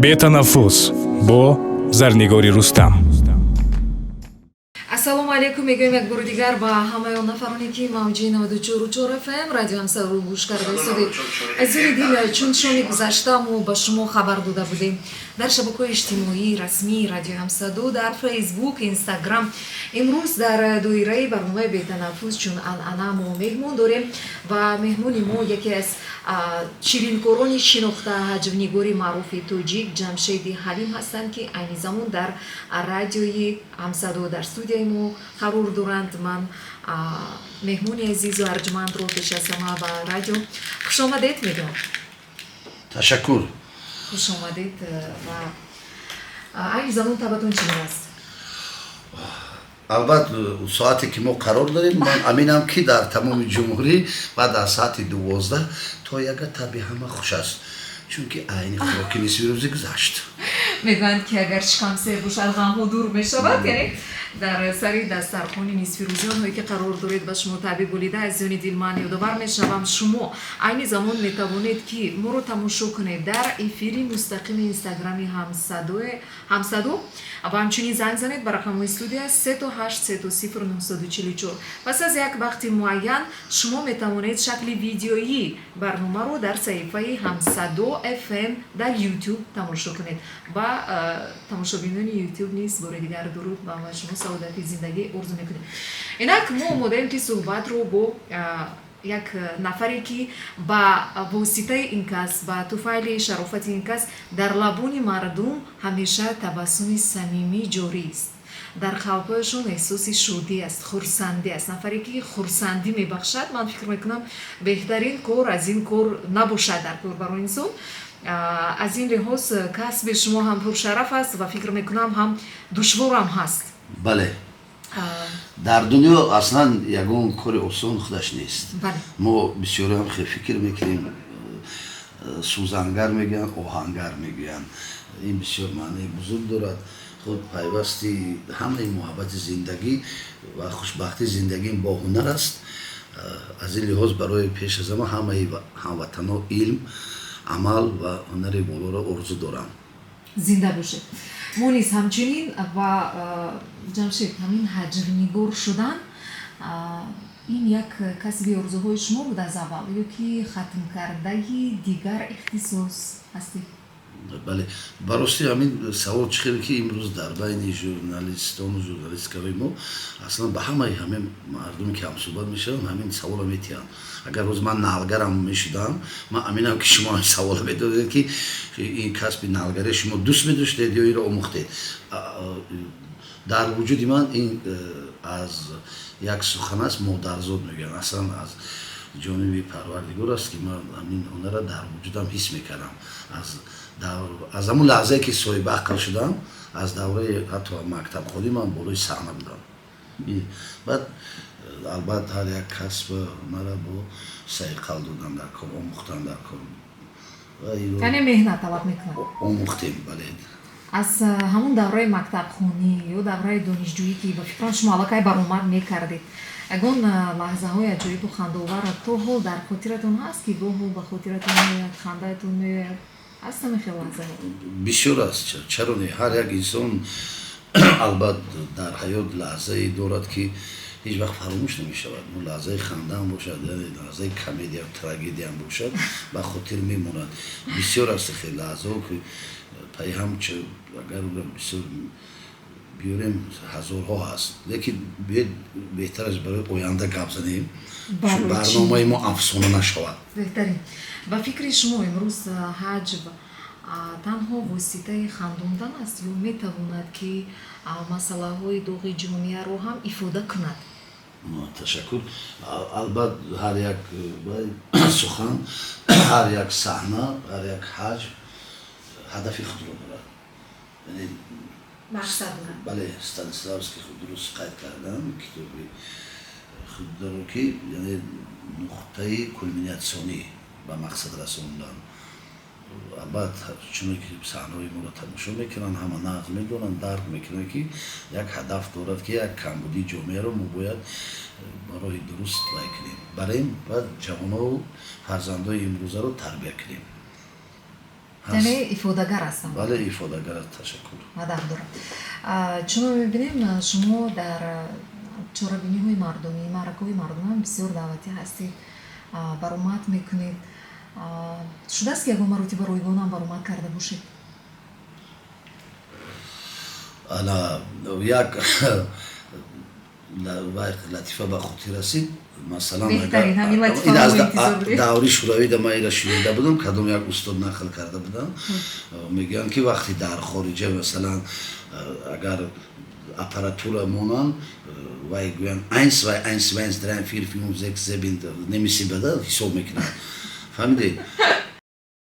Бетанаффус бо Зарнигори Рустам. Ассалому алайкум мегӯем як бори дигар ба ҳамаи он нафароне, ки мавҷи 94,4 ФМ радио Ҳамсадоро гӯш карда истодед. Азизони дил, чун шоми гузашта мо ба шумо хабар дода будем дар шабакаҳои иҷтимоии расмии радиои Ҳамсадо, дар Фейсбук, Инстаграм, имрӯз дар доираи барномаи Бетанаффус чун анъана мо меҳмон дорем ва меҳмони мо яке аз ширинкорони шинохта, ҳаҷвнигори маъруфи тоҷик Ҷамшеди Ҳалим ҳастанд, ки айни замон дар радиои Ҳамсадо дар студияи мо қарор доранд. Ман меҳмони азизу арҷмандро пеш аз ҳама ба радио хушомадед мегӯям. Ташаккур. Хуш омадед. Ва айни замон табатон чӣ гуна аст? Албатта, соате ки мо қарор дорем, ман аминам, ки дар тамоми ҷумҳурӣ баъд аз соати 12 то яга таби ҳама хуш аст, чунки айни хӯроки нисфирӯзӣ гузашт. Мегӯянд, ки агар шикам сер бошад, ғамҳо дур мешавад. Яъне дар сари дастархони нисфирӯзӣ онҳое ки қарор доред, ба шумо табъи болида. Азизони дил, ман ёдовар мешавам, шумо айни замон метавонед, ки моро тамошо кунед дар эфири мустақими инстаграми Ҳамсадо ва ҳамчунин занг занед ба рақамҳои студия 3 8 3 0 944. Пас аз як вақти муайян шумо метавонед шакли видеоии барномаро дар саҳифаи Ҳамсадо ФМ дар Ютуб тамошо кунед. Ба тамошобинони Ютуб низ бори дигар дуруд ба шумо, саодати зиндагӣ орзу мекунем. Инак мо омодаем, ки суҳбатро бо як нафаре, ки ба воситаи ин кас, ба туфайли шарофати ин кас дар лабони мардум ҳамеша табассуми самимӣ ҷорист, дар қалбҳояшон эҳсоси шодӣ аст, хурсандӣ аст, нафаре ки хурсандӣ мебахшад. Ман фикр мекунам, беҳтарин кор аз ин кор набошад дар кор барои инсон. Аз ин лиҳоз касби шумо ҳам пуршараф аст ва фикр мекунам, ҳам душворам ҳаст. Бале, дар дунё аслан ягон кори осон худаш нест. Мо бисёриам хел фикр мекунем. Сӯзангар мегӯянд, оҳангар мегӯянд, ин бисёр маънии бузург дорад. Худ пайвасти ҳамаи муҳаббати зиндагӣ ва хушбахтии зиндагӣ бо ҳунар аст. Аз ин лиҳоз барои пеш аз ҳама ҳамаи ҳамватанҳо илм, амал ва ҳунари болоро орзу дорам. Зинда бошед. Мо низ ҳамчунин. Ва Ҷамшед, ҳамин ҳаҷвнигор шудан, ин як касби орзуҳои шумо буд аз аввал ё ки хатмкардаи дигар ихтисос ҳастед? Бале, ба ростӣ, ҳамин савол чӣ хеле ки имрӯз дар байни журналистону журналисткаҳои мо, аслан ба ҳамаи ҳамин мардуме ки ҳамсӯҳбат мешаванд, ҳамин саволро метиҳанд. Агар рӯз ман налгарам мешудам, ман аминам, ки шумо ҳамин саволро медодед, ки ин касби налгарӣ шумо дӯст медоштед ё инро омӯхтед. Дар вуҷуди ман ин аз як сухан аст, модарзод мегӯянд, аслан аз ҷониби Парвардигор аст, ки ман ҳамин ҳунарро дар вуҷудам ҳис мекардам аз ҳамун лаҳзае ки соҳиби ақл шудам. Аз давраи ҳатто мактабхонӣ ман болои саҳна будам. Баъд албатта ҳар як касб, ҳунара бо сайқал додан дар кор, омӯхтан дар кор. Яъне меҳнат талаб мекунад. Омӯхтем, бале. Аз ҳамун давраи мактабхонӣ ё давраи донишҷӯӣ, ки ба фикрам шумо аллакай баромад мекардед, ягон лаҳзаҳои аҷоибу хандаовар то ҳол дар хотиратон ҳаст, ки гоҳо ба хотиратон меояд, хандаатон меояд? Ҳаст ҳамин хел лаҳзаҳо? Бисёр аст, чаро не? Ҳар як инсон албатта дар ҳаёт лаҳзае дорад, ки ҳеҷ вақт фаромӯш намешавад. Лаҳзаи хандаам бошад, яъне лаҳзаи комедия, трагедиям бошад, ба хотир мемонад. Бисёр аст хел лаҳзаҳо, ки пайҳам агар бисёр биёрем, ҳазорҳо ҳаст, лекин беҳтар аст барои оянда гап занем, чун барномаи мо афсона нашавад. Беҳтарин. Ба фикри шумо, имрӯз ҳаҷв танҳо воситаи хандондан аст ё метавонад, ки масъалаҳои доғи ҷомеаро ҳам ифода кунад? Ташаккур. Албатта, ҳар як сухан, ҳар як саҳна, ҳар як ҳаҷв ҳадафи худро дорад. Мақсад дорад. Бале, Станиславский худ дуруст қайд кардан, китоби худ дорад, ки яъне нуқтаи кулминатсионӣ, ба мақсад расондан. Албатта, чуне ки саҳнаҳои моро тамошо мекунанд, ҳама нағз медонанд, дарк мекунанд, ки як ҳадаф дорад, ки як камбудии ҷомеаро мо бояд ба роҳи дуруст вай кунем, барем ва ҷавонову фарзандои имрӯзаро тарбия кунем. Яъне ифодагар ҳастанд. Бале, ифодагар аст. Ташаккур. Ҳадаф дорад. Чунон мебинем, шумо дар чорабиниҳои мардумӣ, маъракаҳои мардумӣ бисёр даъватӣ ҳастед, баромад мекунед. Шудааст, ки ягон маротиба ройгонам баромад карда бошед? Ана як латифа ба хотир расид. Масалан, даври шӯравида ман ира шунида будам, кадом як устод нақл карда будам. Мегӯянд, ки вақте дар хориҷа, масалан, агар аппаратура монанд, вай гӯянд: eins, zwei, eins, zwei, drei, vier, fünf, sechs, sieben, немиси бада ҳисоб мекунанд, фаҳмидед?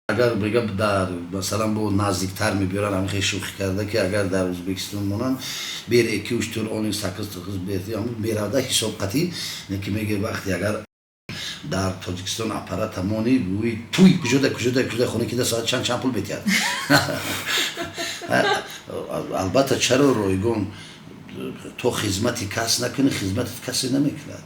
Агар мега дар, масалан, бо наздиктар мебиёранд, ҳамин хел шӯхӣ карда, ки агар дар Ӯзбекистон монанд: bir, ikki, uch, to'rt, 10, sakkiz, to'qqiz, меравда ҳисоб қатӣ. Ки мега вақте агар дар Тоҷикистон аппарата монӣ, гӯи: туй куҷода, куҷода, куҷода, хона кида, соат чанд, чанд пул метиҳад? Албатта, чаро ройгон? То хизмати кас накунӣ, хизмати касе намекунад.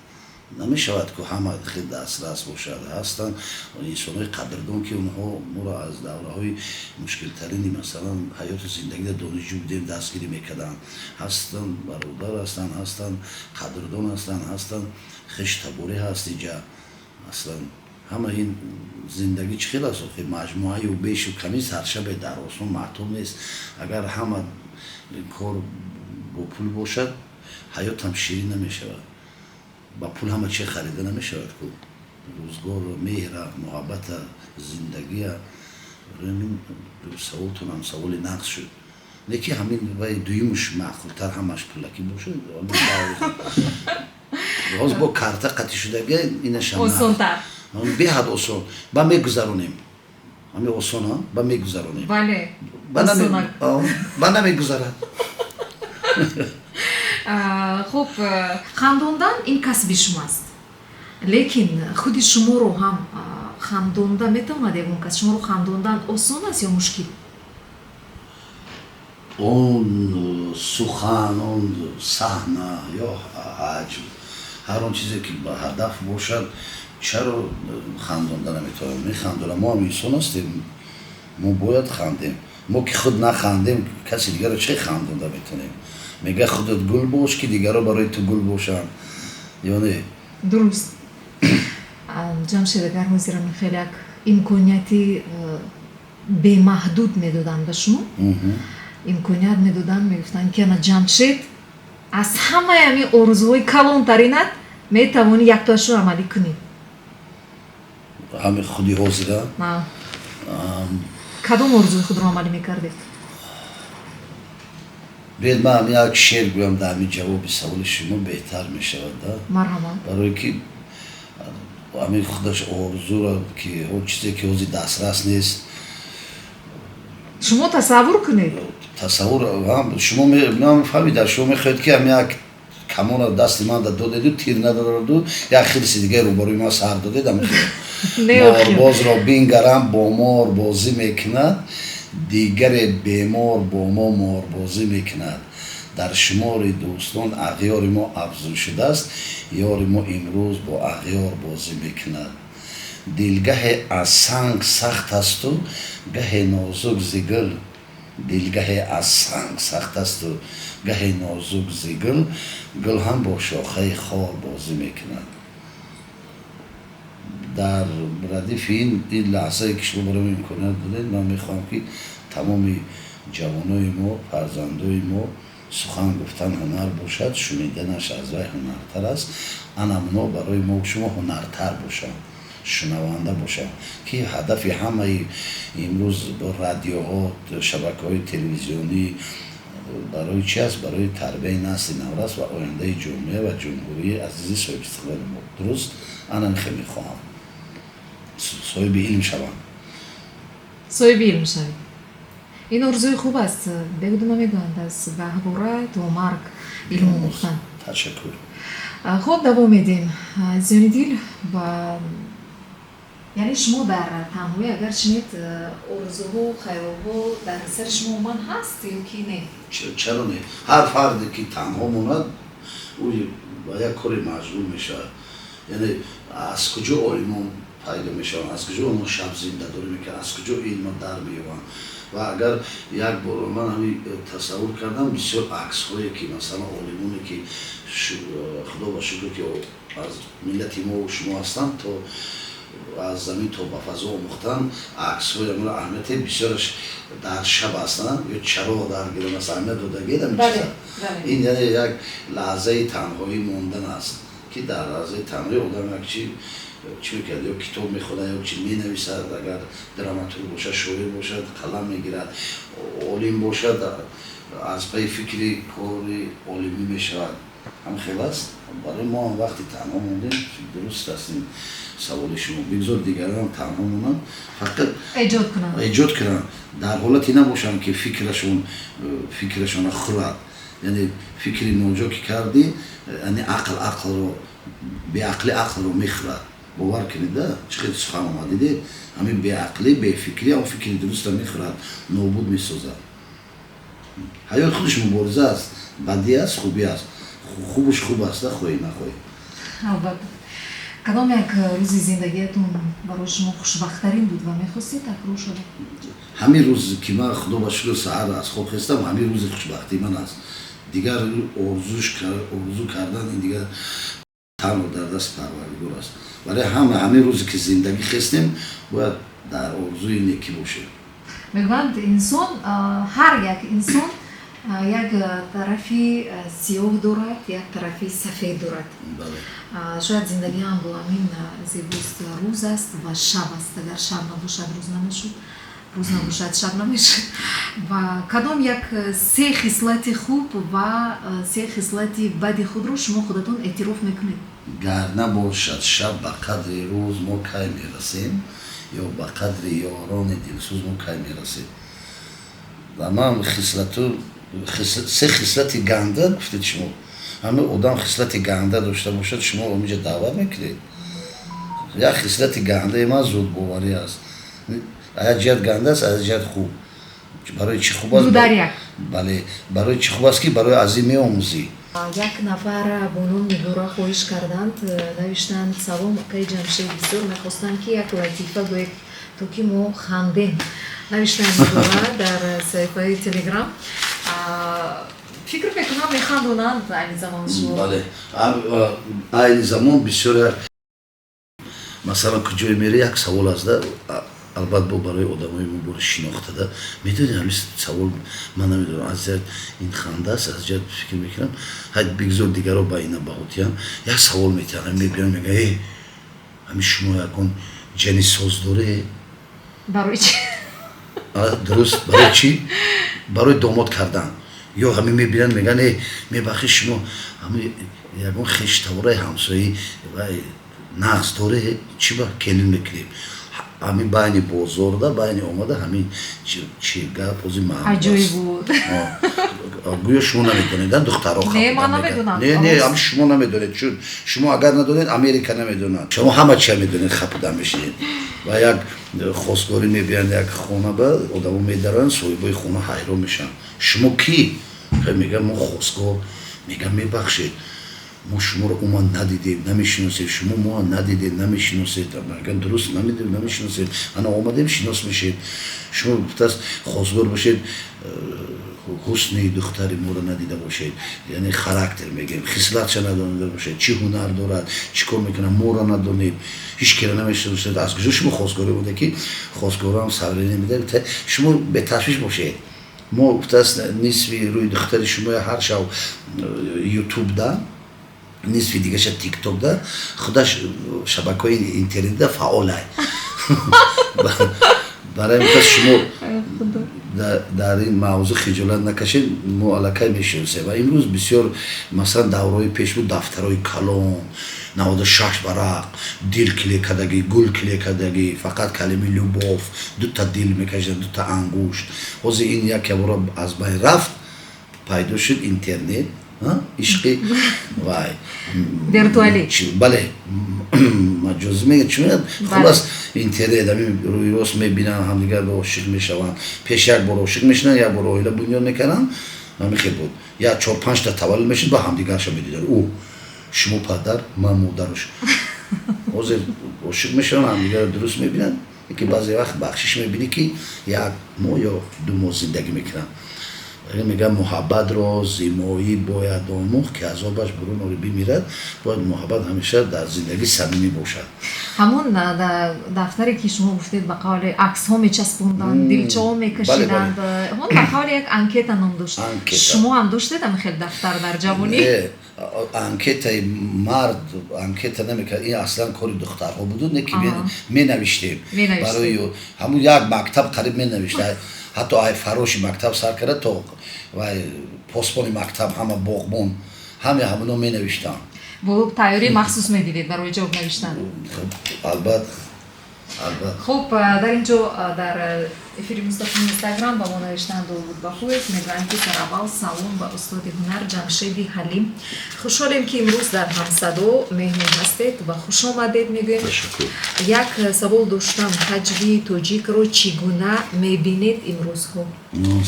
Намешавад, ку ҳама хел дастрас бошад. Ҳастанд инсонҳои қадрдон, ки онҳо моро аз давраҳои мушкилтарини, масалан, ҳаёту зиндагида, донишҷӯ будем, дастгирӣ мекарданд. Ҳастанд, бародар ҳастанд, ҳастанд, қадрдон ҳастанд, ҳастанд, хештаборӣ ҳаст. Иҷа аслан ҳама ин зиндагӣ чӣ хел аст охи? Маҷмӯаю бешу ками саршабе дар осон маътуб нест. Агар ҳама кор бо пул бошад, ҳаётам ширин намешавад. Ба пул ҳама чи харида намешавад ку: рӯзгорро, меҳра, муҳаббата, зиндагия. Саволтонам саволи нақс шуд, лекин ҳамин вай дуюмш маъқултар. Ҳамаш пулакӣ бошад, ҳоз бо карта қатъи шудага инашам осонтар. Беҳад осон. Ба мегузаронем, ҳамин осон ба мегузаронем. Бале. Ба намегузарад. Хуб, хандондан ин касби шумоаст, лекин худи шуморо ҳам хандонда метавонад ягон кас? Шуморо хандондан осон аст ё мушкил? Он сухан, он саҳна ё ҳаҷм, ҳар он чизе ки ба ҳадаф бошад, чаро хандонда наметавонам? Механдонам. Мо ҳам инсон ҳастем, мо бояд хандем. Мо ки худ нахандем, каси дигарро чӣ хандонда метавонем? Мега: худат гул бош, ки дигарро барои ту гул бошанд, ё не? Дуруст. Ҷамшед, агар ҳозира хеле як имконияти бемаҳдуд медоданд ба шумо, имконият медоданд, мегуфтанд, ки ана, Ҷамшед, аз ҳамаи ҳамин орзуҳои калонтаринат метавонӣ яктоашро амалӣ кунӣ. Ҳами худи ҳозира? Кадом орзуи худро амалӣ мекардед? Биед, ман як шеър гӯям, дар ҳамин ҷавоби саволи шумо беҳтар мешавад да. Марҳамат. Барое ки ҳамин худаш орзуро, ки он чизе ки ҳозир дастрас нест. Шумо тасаввур кунед. Тасаввур шумо фаҳмида, шумо мехоҳед, ки ҳам як камона дасти ман да додеду, тир надораду, як хирси дигаи рӯбарӯи ман сар додед. Морбозро бингарам, бо мор бозӣ мекунад, дигаре бемор бо мо морбозӣ мекунад. Дар шумори дӯстон ағёри мо афзун шудааст, ёри мо имрӯз бо ағёр бозӣ мекунад. Дилгаҳе аз санг сахт асту, гаҳе нозук зи гул, дилгаҳе аз санг сахт асту, гаҳе нозук зи гул, гул ҳам бо шохаи хор бозӣ мекунад. Дар радифи ин лаҳзае ки шумо барои имконият додед, ман мехоҳам, ки тамоми ҷавонои мо, фарзандои мо, сухан гуфтан ҳунар бошад, шуниданаш аз вай ҳунартар аст, анамно барои мо шумо ҳунартар бошанд, шунаванда бошанд, ки ҳадафи ҳамаи имрӯз радиоҳо, шабакаҳои телевизионӣ барои чи аст? Барои тарбияи насли наврас ва ояндаи ҷомеа ва ҷумҳурии азизи соҳибистиқлоли мо. Дуруст, ана хел мехоҳам соҳиби илм шаванд. Соҳиби илм шавед, ин орзуи хуб аст. Бегуда намегӯянд, аз гаҳвора то марг илм омӯхтан. Ташаккур. Хуб, давом медиҳем, азизони дил. Ба яъне шумо дар танҳоӣ агар шинед, орзуҳо, хаёлҳо дар сари шумо умуман ҳаст ё ки не? Чаро не? Ҳар фарде ки танҳо монад, ӯ ба як кори маҷбур мешавад. Яъне аз куҷо олимон Пайдо мешаванд, аз куҷо онҳо шаб зиндадорӣ мекунанд, аз куҷо илма дар меёбанд? Ва агар як бор ман ҳамин тасаввур кардам, бисёр аксҳое ки, масалан, олимоне ки, худо ба шукр, ки аз миллати мо шумо ҳастанд, то аз замин то ба фазо омӯхтан, аксҳои амро аҳамияте бисёраш дар шаб ҳастанд ё чароғ дар гирон аст. Аҳамият додагед ҳамин чиза? Ин яъне як лаҳзаи танҳоӣ мондан аст, ки дар лаҳзаи танҳоӣ одам як чи чӣ мекард: ё китоб мехонад, ё чи менависад, агар драматург бошад, шоир бошад, қалам мегирад, олим бошад, аз пайи фикри кори олимӣ мешавад. Ҳам хел аст. Барои мо ҳам вақти танҳо мондем, дуруст аст ин саволи шумо. Бигзор дигаронам танҳо монанд, фақат эҷод кунанд. Эҷод кунанд, дар ҳолате набошанд, ки фикрашона хӯрад. Яъне фикри ноҷо ки кардӣ, яъне ақл ақлро, беақлӣ ақлро мехӯрад. Бовар кунед, да, чӣ хел сухан омад, дидед? Ҳамин беақлӣ, бефикрӣ ҳам фикри дуруста мехӯрад, нобуд месозад. Ҳаёт худаш мубориза аст: бадӣ аст, хубӣ аст. Хубуш хуб аст, да, хоҳӣ нахоҳӣ. Албатта. Кадом як рӯзи зиндагиятон барои шумо хушбахттарин буд ва мехостед такрор шавад? Ҳамин рӯз ки ман, худо ба шукр, саҳар аз хоб хестам, ҳамин рӯзи хушбахтии ман аст. Дигар орзу кардан ин дигар танҳо дар дасти Парвардигор аст. Барои ҳама ҳамин рӯзе ки зиндагӣ хестем, бояд дар орзуи некӣ бошем. Мегӯянд, инсон, ҳар як инсон як тарафи сиёҳ дорад, як тарафи сафед дорад. Шояд зиндагӣ ҳам бо ҳамин зебост: рӯз аст ва шаб аст. Агар шаб набошад, рӯз намешуд, рӯз набошад, шаб намешуд. Ва кадом як се хислати хуб ва се хислати бади худро шумо худатон эътироф мекунед? Гар набошад шаб, ба қадри рӯз мо кай мерасем, ё ба қадри ёрони дилсӯз мо кай мерасем? Ва ман хислату се хислати ганда гуфтед шумо. Ҳама одам хислати ганда дошта бошад, шумо омиҷа даъват мекунед. Як хислати гандаи ман зудбоварӣ аст. Аз як ҷиҳат ганда аст, аз як ҷиҳат хуб. Барои чӣ хуб аст? Ду дар як. Бале, барои чӣ хуб аст? Ки барои аз ин меомӯзӣ. Як нафар бо ном Нигора хоҳиш карданд, навиштанд: «Салом, акаи Ҷамшед, бисёр мехостам, ки як латифа гӯед, то ки мо хандем», навиштанд Нигора дар саҳифаи Телеграм. Фикр мекунам, механдонанд айни замон шумо. Бале, айни замон бисёр, масалан, куҷое мере, як савол аст, да. Албат, бо барои одамои мубори шинохта, да, медонӣ, ҳамин савол ман намедонам, аз ҷиҳат ин ханда аст, аз ҷиҳат фикр мекунам, ҳай, бигзор дигаро ба ина баҳотиям. Як савол метиҳанд, мебиён, мегӯян: «Э, ҳамин шумо ягон ҷани соз доре?» Барои чи? Дуруст, барои чӣ? Барои домод кардан. Ё ҳамин мебинанд, мегӯянд: «Э, мебахшед, шумо ҳамин ягон хештавораи ҳамсоӣ нағз доре?» Чӣ ба келин мекунем? Ҳамин байни бозорда, байни омада, ҳамин чи гап ози Аҷоиб буд. Гӯё шумо намедонед, духтаро. Не, ман намедонам. Не, не, ҳамин шумо намедонед, чун шумо агар надонед, Америка намедонад. Шумо ҳама чия медонед, хапуда мешинед. Ва як хостгорӣ мебиёнд як хона, ба одамо медароянд, соҳибои хона ҳайрон мешаванд: «Шумо кӣ?» Мегӯянд: «Мо хостгор». Мегӯям: «Мебахшед, мо шуморо умуман надидем, намешиносем, шумо моро надидед, намешиносед». Мегӯянд: «Дуруст, намедонем, намешиносем, ана омадем, шинос мешед. Шумо гуфтааст хостгор бошед, ҳусни духтари моро надида бошед, яъне характер мегӯем, хислатша надонида бошед, чӣ ҳунар дорад, чӣ кор мекунад, моро надонед, ҳеҷ киро намешиносед, аз куҷо шумо хостгорӣ буда?» Ки хостгорам саврӣ намеда. «Шумо беташвиш бошед, мо, гуфтааст, нисфи рӯи духтари шумо ҳар шав Ютубда, нисфи дигаша Тиктокда, худаш шабакаҳои интернетда фаъолай. Барои гуфтааст, шумо дар ин мавзӯъ хиҷолат накашед, мо аллакай мешиносем». Ва имрӯз бисёр, масалан, давраҳои пеш буд, дафтарҳои калон, 96 варақ, дил клей кардагӣ, гул клей кардагӣ, фақат калимаи «любовь», дута дил мекашиданд, дута ангушт. Ҳозир ин як бора аз байн рафт, пайдо шуд интернет, ишқи вай виртуалӣ. Бале, маҷозӣ мега, чӣ мегӯяд, хулас, интернет. Ҳамин рӯи рост мебинанд, ҳамдигар ба ошиқ мешаванд. Пеш як бор ошиқ мешинанд, як бор оила бунёд мекарданд, ҳамин хел буд. Як чор панҷта таваллуд мешуд, ба ҳамдигарша медиданд: ӯ шумо падар, ман модараш. Ҳозир ошиқ мешаванд, ҳамдигарро дуруст мебинанд, ки баъзе вақт бахшиш мебинӣ, ки як моҳ ё 2 моҳ зиндагӣ мекунанд. Мегӯям, муҳаббатро зимоӣ бояд омӯхт, ки азобаш бурун ори бимирад. Бояд муҳаббат ҳамеша дар зиндагӣ самимӣ бошад. Ҳамон дафтаре, ки шумо гуфтед, ба қавли аксҳо мечаспонданд, дилчаҳо мекашиданд, ҳамон ба қавли як анкета ном дошт. Шумо ҳам доштед ҳамин хел дафтар дар ҷавонӣ? Анкетаи мард анкета намекард, ин аслан кори духтарҳо буду, не ки менавиштем барои ҳамун як мактаб қариб менавишт, ҳатто ай фароши мактаб сар карда то вай посбони мактаб, ҳама боғбон, ҳаме ҳамуно менавиштанд. Бо тайёрии махсус медидед барои ҷавоб навиштан? Албатта, албатта. Хуб, дар ин ҷо дар эфири мустақими Инстаграм ба мо навиштанд Довуд Бахоев, мегӯянд, ки сараввал салом ба устоди ҳунар Ҷамшеди Ҳалим. Хушҳолем, ки имрӯз дар Ҳамсадо меҳмон ҳастед ва хушомадед мегӯем. Як савол доштам: ҳаҷви тоҷикро чӣ гуна мебинед имрӯзҳо?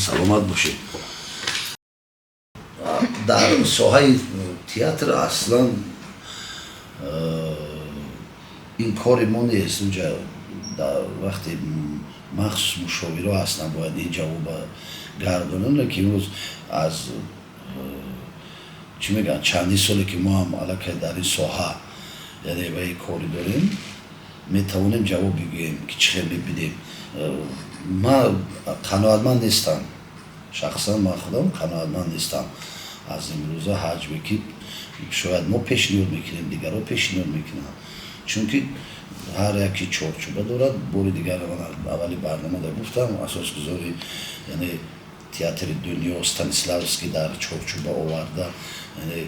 Саломат бошед. Дар соҳаи театр аслан ин кори мо нест. Унҷа дар вақте махсус мушовиро ҳастанд, бояд ин ҷавоба гардонам. Лекин имрӯз аз чӣ мегӯянд, чандин соле ки мо ҳам аллакай дар ин соҳа, яъне ваи корӣ дорем, метавонем ҷавоб бигӯем, ки чӣ хел мебинем. Ман қаноатманд нестам, шахсан ман худам қаноатманд нестам аз имрӯза ҳаҷве, ки шояд мо пешниҳод мекунем, дигарро пешниҳод мекунанд, чунки ҳар яке чорчӯба дорад. Бори дигар ман аввали барномада гуфтам, асосгузори, яъне театри дунё Станиславский дар чорчӯба оварда, яъне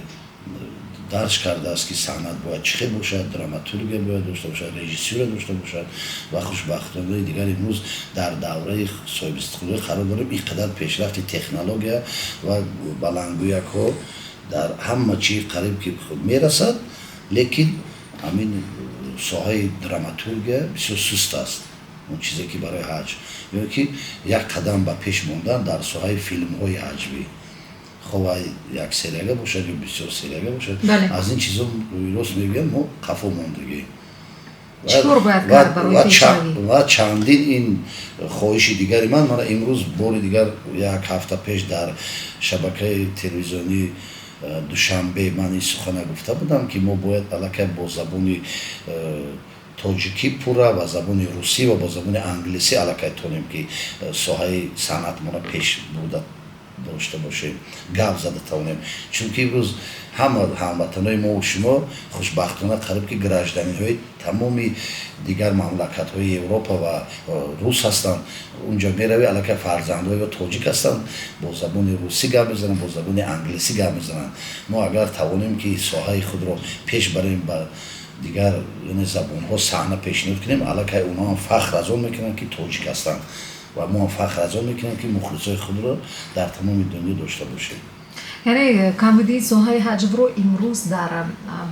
дарҷ кардааст, ки санъат бояд чӣ хел бошад, драматургия бояд дошта бошад, режиссюра дошта бошад. Ва хушбахтонаи дигар имрӯз дар давраи соҳибистиқлолӣ қарор дорем. Ин қадар пешрафти технология ва баландгӯякҳо дар ҳама чи қариб ки мерасад, лекин ҳамин соҳаи драматургия бисёр суст аст. Он чизе ки барои ҳаҷв ё ки як қадам ба пеш мондан дар соҳаи филмҳои ҳаҷвӣ, хоб як серияга бошад ё бисёр серияга бошад, аз ин чизо, рост мегӯям, мо қафо мондагем. Ва чандин ин хоҳиши дигари ман, мана имрӯз бори дигар як ҳафта пеш дар шабакаи телевизионии Душанбе ман ин сухана гуфта будам, ки мо бояд аллакай бо забони тоҷикӣ пурра ва забони русӣ ва бо забони англисӣ аллакай тонем, ки соҳаи санъатмона пеш бурда дошта бошем, гап зада тавонем. Чунки имрӯз ҳама ҳамватанои мо шумо хушбахтона қариб ки гражданин ҳои тамоми дигар мамлакатҳои Европа ва рус ҳастанд. Унҷо меравӣ, аллакай фарзандҳои тоҷик ҳастанд, бо забони русӣ гап мезананд, бо забони англисӣ гап мезананд. Мо агар тавонем, ки соҳаи худро пеш барем, ба дигар забонҳо саҳна пешниҳод кунем, аллакай онҳо ҳам фахр аз он мекунанд, ки тоҷик ҳастанд, ва мо ҳам фахр аз он мекунем, ки мухлисои худро дар тамоми дунё дошта бошем. Яъне камбудии соҳаи ҳаҷвро имрӯз дар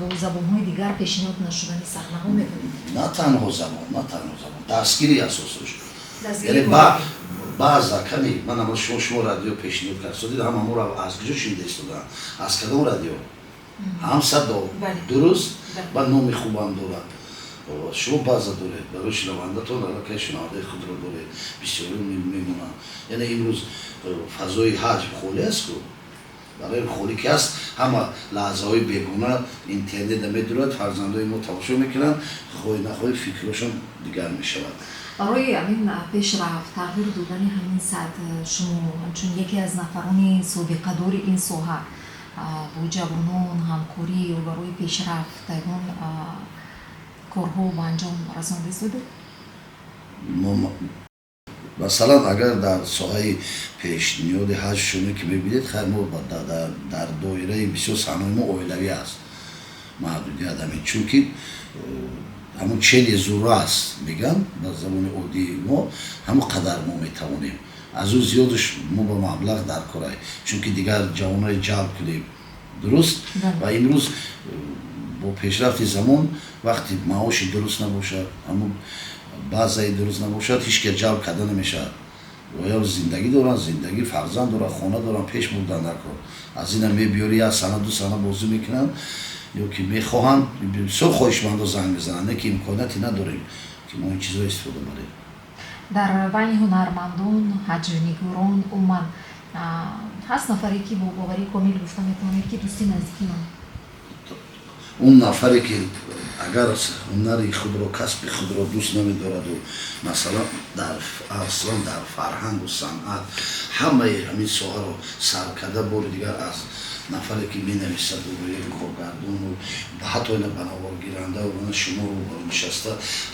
бо забонҳои дигар пешниҳод нашудани саҳнаҳо мебинед? На танҳо забон, на танҳо забон, дастгири асосаш, яъне баъза ками ман шумо радио пешниҳод кард, ҳама моро аз куҷо шунида истодаанд? Аз кадом радио? Ҳамсадо, дуруст, ва номи хубам дорад. Шумо баъза доред барои шунавандатон, аллакай шунавандаи худро доред, бисёри мемонанд. Яъне имрӯз фазои ҳаҷв холӣ аст ку. Барои холӣ ки аст, ҳама лаҳзаҳои бегона интернета медурад, фарзандои мо тамошо мекунанд, хоҳӣ нахоҳӣ фикрҳошон дигар мешавад. Барои ҳамин пешрафт, тағйир додани ҳамин сатҳ, шумо ҳамчун яке аз нафарони собиқадори ин соҳа бо ҷавонон ҳамкорӣ ё барои пешрафт ягон корҳо ба анҷом расонда истодед? Масалан, агар дар соҳаи пешниҳоди ҳаҷв шумо ки мебинед, хайр, мо дар доираи бисёр саҳнаҳои мо оилавӣ аст, маҳдудият ҳамин, чунки ҳамун чени зура аст, мегӯям ба забони оддии мо, ҳамон қадар мо метавонем. Аз ӯ зиёдаш мо ба маблағ дар корай, чунки дигар ҷавонои ҷалб кунем, дуруст. Ва имрӯз бо пешрафти замон, вақти маоши дуруст набошад, ҳамун баъзаи дуруст набошад, ҳеҷ кас ҷалб карда намешавад. Оё зиндагӣ доранд, зиндагӣ, фарзанд доранд, хона доранд, пеш бурдан дар кор. Аз ина мебиёри, як сана, ду сана бозӣ мекунанд. Ё ки мехоҳанд, бисёр хоҳишмандо занг мезананд, не ки имконияте надорем, ки мо ин чизро истифода барем. Дар байни ҳунармандон, ҳаҷвнигорон умуман ҳаст нафаре, ки бо боварии комил гуфта метавонед, ки дӯсти наздики ман? Он нафаре, ки агар ҳунари худро, касби худро дӯст намедораду, масалан, дар аслан дар фарҳангу санъат ҳамаи ҳамин соҳаро сар карда, бори дигар аз нафаре, ки менависаду коргардону ҳатто ина ба наворгирандау шумо рӯбарӯ нишаста,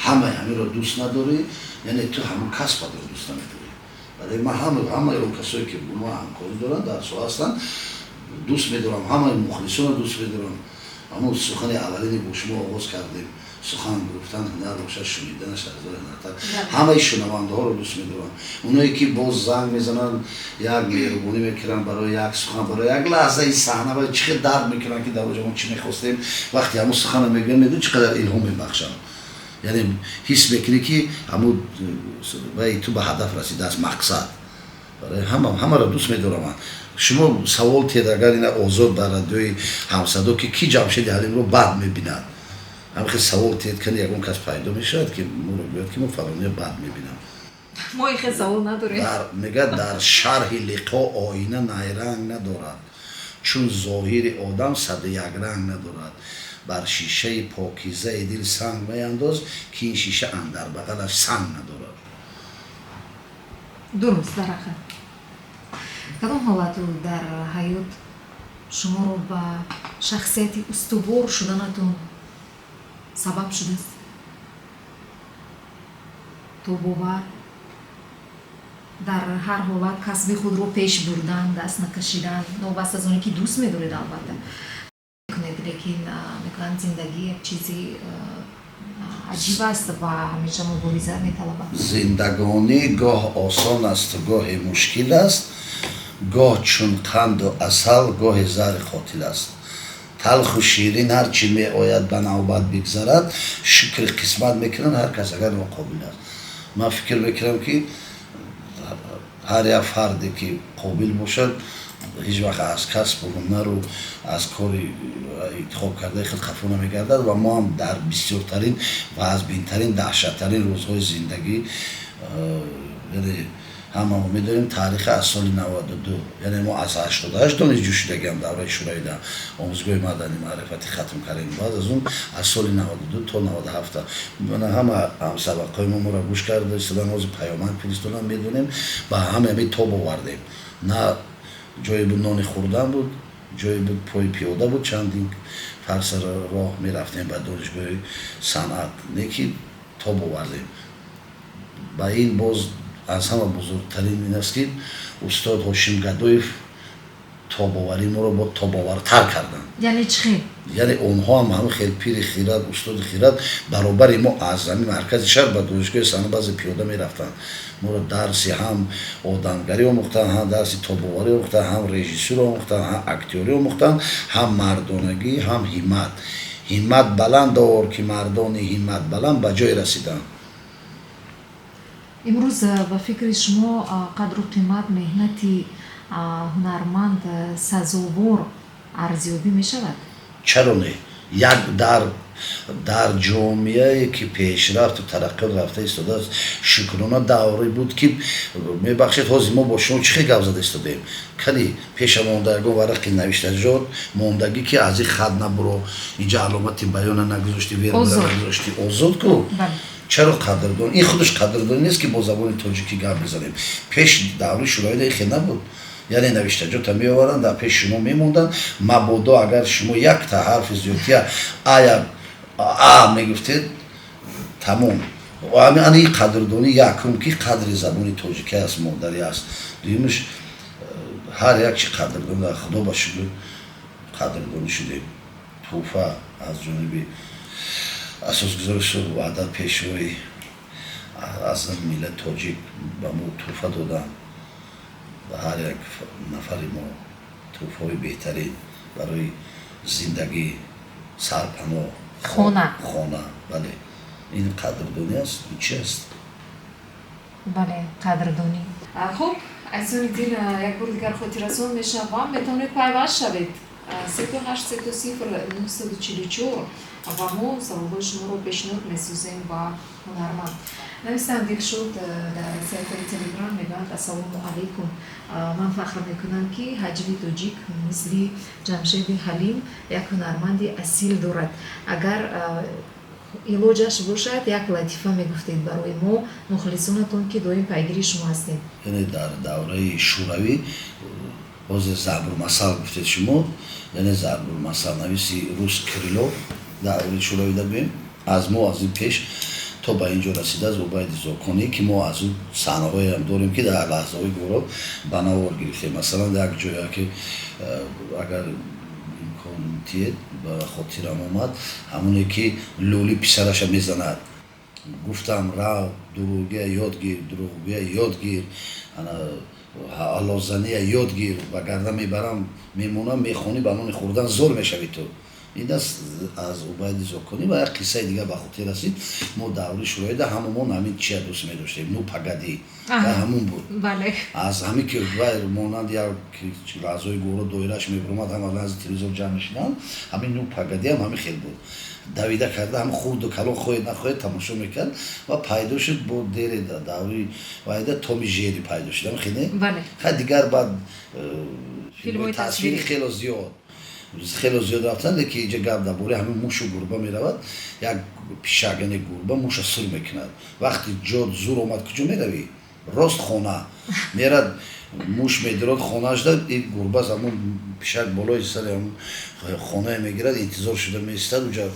ҳамаи ҳаминро дӯст надорӣ, яъне ту ҳамун касбатро дӯст намедорӣ. Барои ман ҳамаи он касое, ки бо мо ҳамкорӣ доранд, дар соҳа ҳастанд, дӯст медорам, ҳамаи мухлисонро дӯст медорам. Ҳамун сухани аввалине бо шумо оғоз кардем: сухан гуфтан ҳунар бошад, шуниданаш аз ҳунартар. Ҳамаи шунавандаҳоро дӯст медорам, оное ки боз занг мезананд, як меҳрубонӣ мекунанд, барои як сухан, барои як лаҳзаи саҳна ва чӣ хел дарк мекунанд, ки дар оҷа мо чӣ мехостем. Вақте ҳамун суханро мегӯянд, медонӣ, чӣ қадар илҳом мебахшанд. Яъне ҳис мекунӣ, ки ҳамун вай ту ба ҳадаф расидааст, мақсад. Барои ҳамаро дӯст медорам ман. Шумо савол тиҳед, агар ина озод дар радиои Ҳамсадо, ки кӣ Ҷамшеди Ҳалимро бад мебинад, ҳамин хел савол тиҳед, кани ягон кас пайдо мешавад, ки моро гӯяд, ки мо фалония бад мебинам? Мо ин хел савол надорем. Мегӯяд: дар шарҳи лиқо оина найранг надорад, чун зоҳири одам саду як ранг надорад. Бар шишаи покизаи дил санг меандоз, ки ин шиша андар бағалаш санг надорад. Дуруст, дар ҳақиқат. Кадом ҳолату дар ҳаёт шуморо ба шахсияти устувор шуданатон сабаб шудааст? Тобовар, дар ҳар ҳолат касби худро пеш бурдан, даст накашидан, новобаста аз оне ки дӯст медоред, албатта, кунед, лекин мегӯянд, зиндагӣ як чизи аҷиб аст ва ҳамеша мубориза металабад. Зиндагонӣ гоҳ осон асту гоҳе мушкил аст, гоҳ чун қанду асал, гоҳе заҳри қотил аст. Талху ширин ҳар чӣ меояд, ба навбат бигзарад, шукри қисмат мекунанд ҳар кас, агар ноқобил аст. Ман фикр мекунам, ки ҳар як фарде, ки қобил бошад, ҳеҷ вақт аз касбу ҳунару аз кори интихоб кардаи худ хафо намегардад. Ва мо ҳам дар бисёртарин вазбинтарин, даҳшаттарин рӯзҳои зиндагӣ, яъне ҳамамо медонем таърихи аз соли 92, яъне мо аз 88 донишҷӯ шудагиам, давраи шӯравида омӯзгоҳи маданӣ маърифатӣ хатм кардем. Баъд аз он аз соли 92 то 97 ҳама ҳамсабақҳои мо моро гӯш карда истодан, ҳозир паёмак фиристодам, медонем, ба ҳама ҳамин тоб овардем. На ҷое буд нони хӯрдан буд, ҷое буд пои пиёда буд, чандин фарса роҳ мерафтем ба донишгоҳи санъат, не ки тоб овардем. Ба ин боз аз ҳама бузургтарин ин аст, ки устод Ҳошим Гадоев тобоварии моро бо тобовартар карданд. Яъне чӣ хел? Яъне онҳо ҳам ҳамин хел пири хирад, устоди хирад, баробари мо аз ҳамин маркази шаҳр ба донишгоҳи санъат баъзе пиёда мерафтанд. Моро дарси ҳам одамгарӣ омӯхтанд, ҳам дарси тобоварӣ омӯхтанд, ҳам режиссура омӯхтанд, ҳам актёрӣ омӯхтанд, ҳам мардонагӣ, ҳам ҳиммат. Ҳиммат баланд дор, ки мардони ҳимматбаланд ба ҷой расиданд. Имрӯз, ба фикри шумо, қадру қимат меҳнати ҳунарманд сазовор арзёбӣ мешавад? Чаро не? Як дар ҷомеае, ки пешрафту тараққиёт рафта истодааст, шукрона давре буд, ки, мебахшед, ҳозир мо бо шумо чӣ хел гап зада истодаем? Кани пеша монда ягон варақи навиштаҷот мондагӣ, ки аз ин хат набуро, инҷа аломати баёна нагузошти, вергула нагузошти? Озод ку. Чаро қадрдон? Ин худаш қадрдонӣ нест, ки бо забони тоҷикӣ гап мезанем? Пеш даври шӯравида ин хел набуд. Яъне навиштаҷота меоваранд, дар пеши шумо мемонданд, мабодо агар шумо якта ҳарфи зиёдтия ая а мегуфтед, тамом. Ани қадрдонӣ якум, ки қадри забони тоҷикӣ аст, модарӣ аст. Дуюмаш, ҳар як чи қадрдонӣ, худо ба шукр, қадрдонӣ шудем. Тӯҳфа аз ҷониби асосгузори сулҳу ваҳдат, пешвои аъзами миллати тоҷик ба мо тӯҳфа доданд, ба ҳар як нафари мо тӯҳфаҳои беҳтарин барои зиндагӣ, сарпаноҳ, хона. Хона, бале. Ин қадрдонӣ аст, ин чи аст? Бале, қадрдонӣ. Хуб, азизони дил, як бори дигар хотиррасон мешавам, метавонед пайваст шавед. 3 8 3 0 944 ва мо саволҳои шуморо пешниҳод месозем ба ҳунарманд. Нависанд Дилшод дар саҳифаи Телеграм, мегӯянд: «Ассалому алайкум, ман фахр мекунам, ки ҳаҷви тоҷик мисли Ҷамшеди Ҳалим як ҳунарманди асил дорад. Агар илоҷаш бошад, як латифа мегуфтед барои мо, мухлисонатон, ки доим пайгири шумо ҳастем.» Яъне дар давраи Шӯравӣ, ҳозир зарбулмасал гуфтед шумо, яъне зарбулмасалнависи рус Крилов давраи Шӯравида гӯем, аз мо аз ин пеш то ба ин ҷо расидааст Убайди Зоконӣ, ки мо аз ӯ саҳнаҳоеам дорем, ки дар лаҳзаҳои гуворо ба навор гирифтем. Масалан, як ҷое ки агар имкон диҳед, ба хотирам омад, ҳамоне ки лӯли писараша мезанад: «Гуфтам, рав, дурӯғгӯя ёд гир, дурӯғгӯя ёд гир, аллозания ёд гир, вагарна мебарам, мемонам, мехонӣ, ба нони хӯрдан зор мешавӣ ту.» Ин аст аз Убайди Зоконӣ. Ва як қиссаи дигар ба хотир расид. Мо даври Шӯравида ҳамамон ҳамин чия дӯст медоштем, «Ну погоди», ва ҳамун буд. Аз ҳамин ки вай монанд як лаҳзаҳои гуворо доираш мебуромад, ҳама назди телевизор ҷамъ мешиданд. Ҳамин «Ну погоди» ҳам ҳамин хел буд, давида карда, ҳам хурду калон, хоҳед нахоҳед, тамошо мекард. Ва пайдо шуд бо дере даври вайда Томи Жери пайдо шуд, ҳам хеле хай дигар баъд филмҳои тасвирӣ хело зиёд, хело зиёд рафтанд. Лекин инҷа гап дар бораи ҳамин мушу гурба меравад. Як пишак, яъне гурба, муша сур мекунад. Вақти ҷод зур омад, куҷо меравӣ? Рост хона мерад. Муш медирод хонаашда, ин гурба, ҳамун пишак болои сари ҳамун хонае мегирад, интизор шуда меистад уҷа,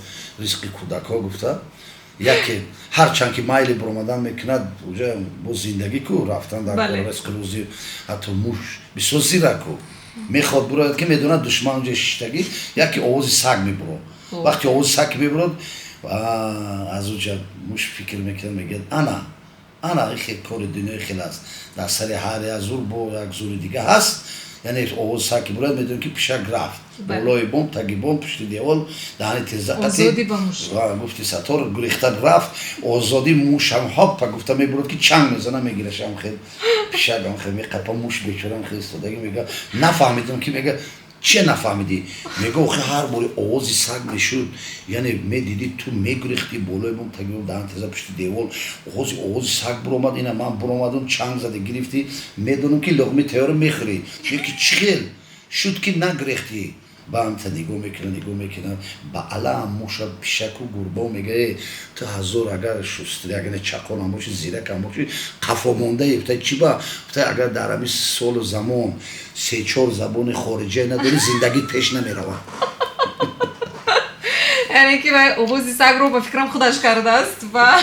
ризқи кӯдакҳо гуфта. Яке ҳарчанд ки майли буромадан мекунад, уҷа бо зиндагӣ ку рафтан дар ризқи рӯзӣ. Ҳатто муш бисёр зираку мехоҳад бурояд, ки медонад душман уҷа шиштагӣ. Яке овози саг мебурод. Вақте овози саг мебурод, аз уҷа муш фикр мекунад, мегӯяд: «Ана, ана, хел кори дунёи хел аст, дар сари ҳар як зур бо як зури дига ҳаст.» Яъне овози саг ки бурад, медонем, ки пишак рафт болои бом, таги бом, пушти девол, даҳани тирзақати гуфти сатор гурехта рафт. Озодӣ. Мушам ҳоппа гуфта мебурад, ки чанг мезана, мегирашам хел, пишакам хел меқапа. Муш бечорам хел истодагӣ, мега: «Нафаҳмидам». Ки мега: «Чия нафаҳмидӣ?» Мега: «Охи, ҳар бори овози саг мешуд, яъне медидӣ, ту мегурехтӣ болои бом, таги бом, даҳан теза, пушти девол. Овози саг буромад, ина ман буромадум, чанг зада гирифтӣ. Медонам, ки луқми тайёра мехӯрӣ, леки чӣ хел шуд, ки нагурехтӣ?» Ба ҳамта нигоҳ мекунад, нигоҳ мекунад ба алам муша, пишаку гурбо, мега: «Э, ту ҳазор агар шустрӣ, агар чақонам бошӣ, зиракам бошӣ, қафо мондаи.» Гуфта: «Чӣ ба?» Гуфта: «Агар дар ҳамин солу замон се-чор забони хориҷия надорӣ, зиндагит пеш намеравад.» Яъне ки вай овози сагро, ба фикрам, худаш кардааст ва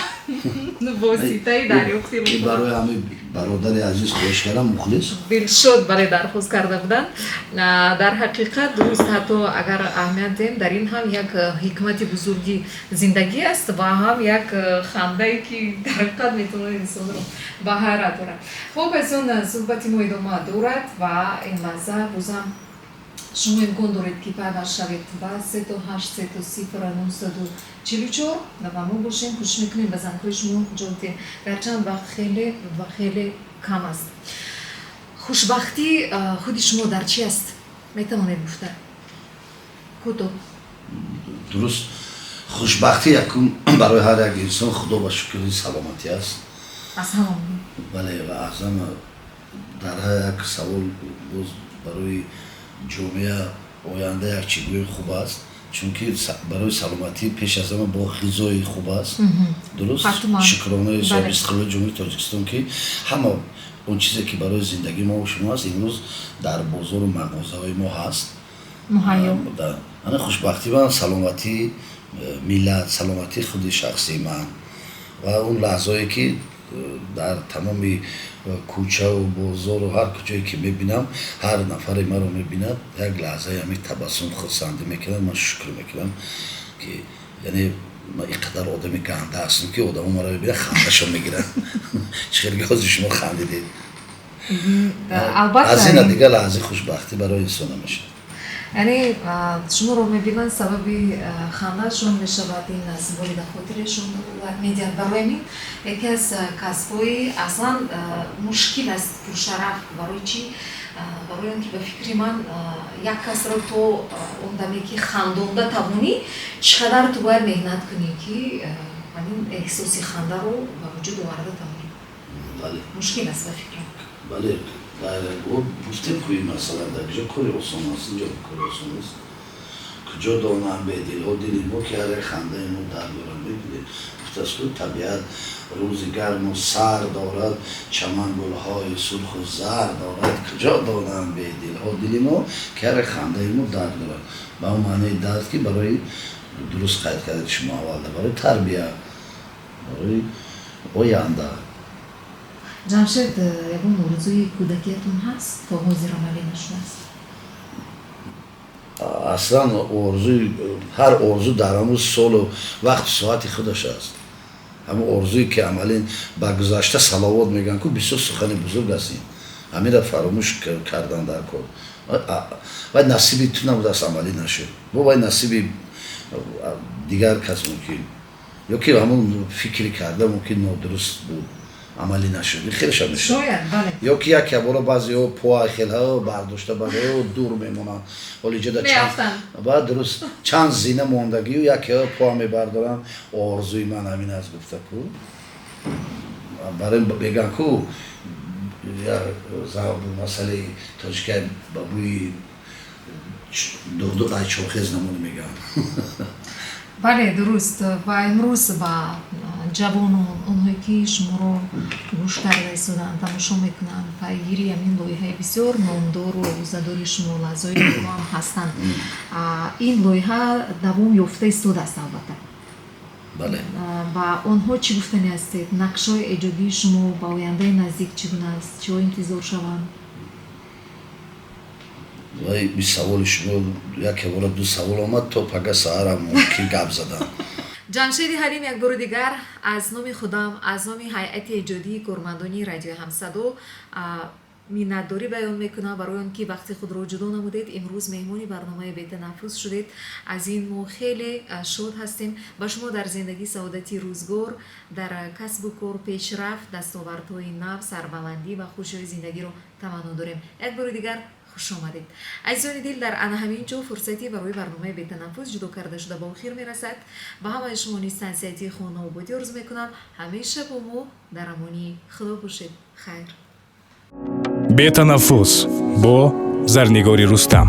воситаи дарёфти Барои ҳамин бародари азиз хоҳиш кардам, мухлис. Дилшод, бале, дархост карда буданд. Дар ҳақиқат дуруст, ҳатто агар аҳамият диҳем, дар ин ҳам як ҳикмати бузурги зиндагӣ аст ва ҳам як хандае, ки дар ҳақиқат метавонад инсонро ба ҳайрат орад. Хуб, азизон, суҳбати мо идома дорад ва ин лаҳза бозам шумо имкон доред, ки пайваст шавед ба 3 8 3 0 944 ва мо бошем, кӯшиш мекунем ба зангҳои шумо ҷавоб диҳем, гарчанд вақт хеле ва хеле кам аст. Хушбахтӣ худи шумо дар чӣ аст, метавонед гуфта кӯтоҳ? Дуруст, хушбахтӣ якум барои ҳар як инсон, худо ба шукри, саломатӣ аст. Аз ҳама. Бале, ва аз ҳама дар ҳар як савол боз барои ҷомеа оянда як чӣ гӯи хуб аст, чунки барои саломатӣ пеш аз ҳама бо ғизои хуб аст. Дуруст, шукронаи соҳиби истиқлоли Ҷумҳурии Тоҷикистон, ки ҳама он чизе, ки барои зиндагии мо шумо аст, имрӯз дар бозору мағозаҳои мо ҳаст. Ана хушбахтӣ ман саломатии миллат, саломатии худи шахсии ман ва он лаҳзое, ки дар тамоми кӯчаву бозору ҳар куҷое ки мебинам, ҳар нафаре маро мебинад, як лаҳзаи ҳамин табассум, хурсандӣ мекунад, ман шукр мекунам, ки яъне ман ин қадар одами ганда ҳастам, ки одамо маро мебинад, хандашон мегиранд. Чӣ хеле ҳозир шумо хандидед. Албатта. Аз ина дигар лаҳзаи хушбахтӣ барои инсон намешавад. Яъне шуморо мебинанд, сабаби хандаашон мешавад, ин аз болида хотирашон медиҳад. Барои ҳамин яке аз касбҳои аслан мушкил аст, пуршараф. Барои чӣ? Барои он ки, ба фикри ман, як касро то он даме ки хандонда тавонӣ, чӣ қадар ту бояд меҳнат кунӣ, ки ҳамин эҳсоси хандаро ба вуҷуд оварда тавонӣ. Мушкил аст, ба фикрам. Бале, гуфтем ку, масалан, дар куҷо кори осон аст? Инҷо кори осон нест. Куҷо донанд бедилҳо дили мо, ки ҳар як хандаи мо дард дорад? Мебинед, гуфтааст ку: табиат рӯзи гарму сар дорад, чаман гулҳои сурху зар дорад. Куҷо донанд бедилҳо дили мо, ки ҳар як хандаи мо дард дорад. Ба он маънии дард, ки барои, дуруст қайд кардед шумо аввалда, барои тарбия, барои оянда. Ҷамшед, ягон орзуи кӯдакиятон ҳаст, то ҳозир амалӣ нашудааст? Аслан орзуи, ҳар орзу дар ҳамун солу вақту соати худаш аст. Ҳамун орзуе ки амалӣ ба гузашта салавот мегӯянд ку, бисёр сухани бузург аст ин. Ҳаминро фаромӯш кардан дар кор. Вай насиби ту набудааст, амалӣ нашуд, бо вай насиби дигар кас мумкин, ё ки ҳамун фикри карда мумкин нодуруст буд, амалӣ нашуд. Хелеша мешавад. Ё ки як ябора баъзеҳо поа хелҳо бардошта, баъзеҳо дур мемонанд. Ҳоли ҷода баъд дуруст чанд зина мондагию якеҳо поа мебардоранд, орзуи ман ҳамин аст гуфта ку. Барои мегӯянд ку, масъалаи тоҷика, ба бӯи дуғдуғ ай чорхез намони мегӯянд. Бале, дуруст. Ва имрӯз ба ҷавонон, онҳое ки шуморо гӯш карда истоданд, тамошо мекунанд, пайгири ҳамин лоиҳаи бисёр номдору овозадори шумо, «Лаҳзаҳои зебо» ҳам ҳастанд, ин лоиҳа давом ёфта истодааст, албатта. Бале. Ба онҳо чӣ гуфтани ҳастед? Нақшҳои эҷодии шумо ба ояндаи наздик чӣ гуна аст? Чиҳо интизор шаванд? Вай, саволи шумо яке бора ду савол омад, то пага саҳарам мумкин гап задан. Ҷамшеди Ҳалим, як бори дигар аз номи худам, аз номи ҳайати эҷодии кормандони Радиои Ҳамсадо миннатдорӣ баён мекунам барои он ки вақти худро ҷудо намудед, имрӯз меҳмони барномаи «Бетанаффус» шудед. Аз ин мо хеле шод ҳастем. Ба шумо дар зиндагӣ саодати рӯзгор, дар касбу кор пешрафт, дастовардҳои нав, сарбаландӣ ва хушиҳои зиндагиро таманно дорем. Як бори дигар хуш омадед. Азизони дил, дар ана ҳамин ҷо фурсати барои барномаи «Бетанаффус» ҷудо карда шуда ба охир мерасад. Ба ҳамаи шумо низ тансиҳатии хонаободӣ орзу мекунам. Ҳамеша бо мо дар амонии Худо бошед. Хайр. «Бетанаффус» бо Зарнигори Рустам.